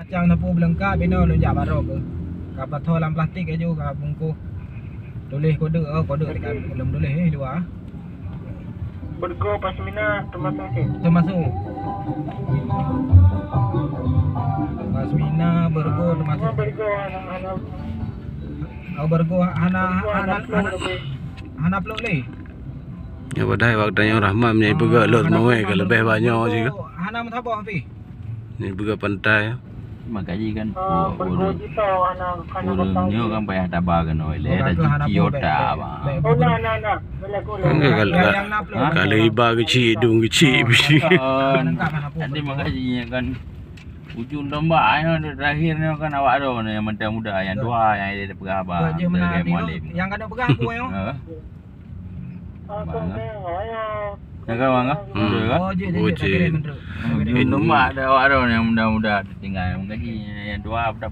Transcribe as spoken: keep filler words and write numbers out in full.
Cang sapu beulengkap, binoe lôn jak barô keuh. Ka pasoe lam plastik laju, ka bungkôh. Tuléh kode, oh, kode tinggai lôn tuléh, eh, luwa. Beureugo pasmina teumasuk cit? Teumasuk. Pasmina, beureugo teumasuk. Oh, beureugo hana, hana. Oh, beureugo hana, beureugo hana, hana plôk hana, leubeh. Hana plôk lé. Nyoe padahai bak tanyoe Rahman nyoe peugah lôn hana mawai plôk ka leubeh leubeh. Banyoe sih. Beureugo hana meusaboh pih. Ni peugah pantai. Makajih kan, ah, ureueng, ureueng nyoe kan payah taba keunoe, lé dah jiki otak, bang. Oh, na, na, na. Kan ka, ka, ka, ka lheueh iba keuchik, dum keuchik. Nanti makajih kan ujung tombak nyoe, terakhir nyoe kan awak droe nyoe, nyang muda-muda, nyang tuha, nyang dia peugah haba. Buat je meunan sebagai hati tu, mualim. Nyang keuneuk peugah aku nyoe. Ha. Bang, ha? Nyang ka, bang, ha? Hmm. Betul, kan? Oh, jeuet, jeuet, jeuet. Ujung tombak dah awak droe nyang muda-muda tertinggal. Makajih nyang tuha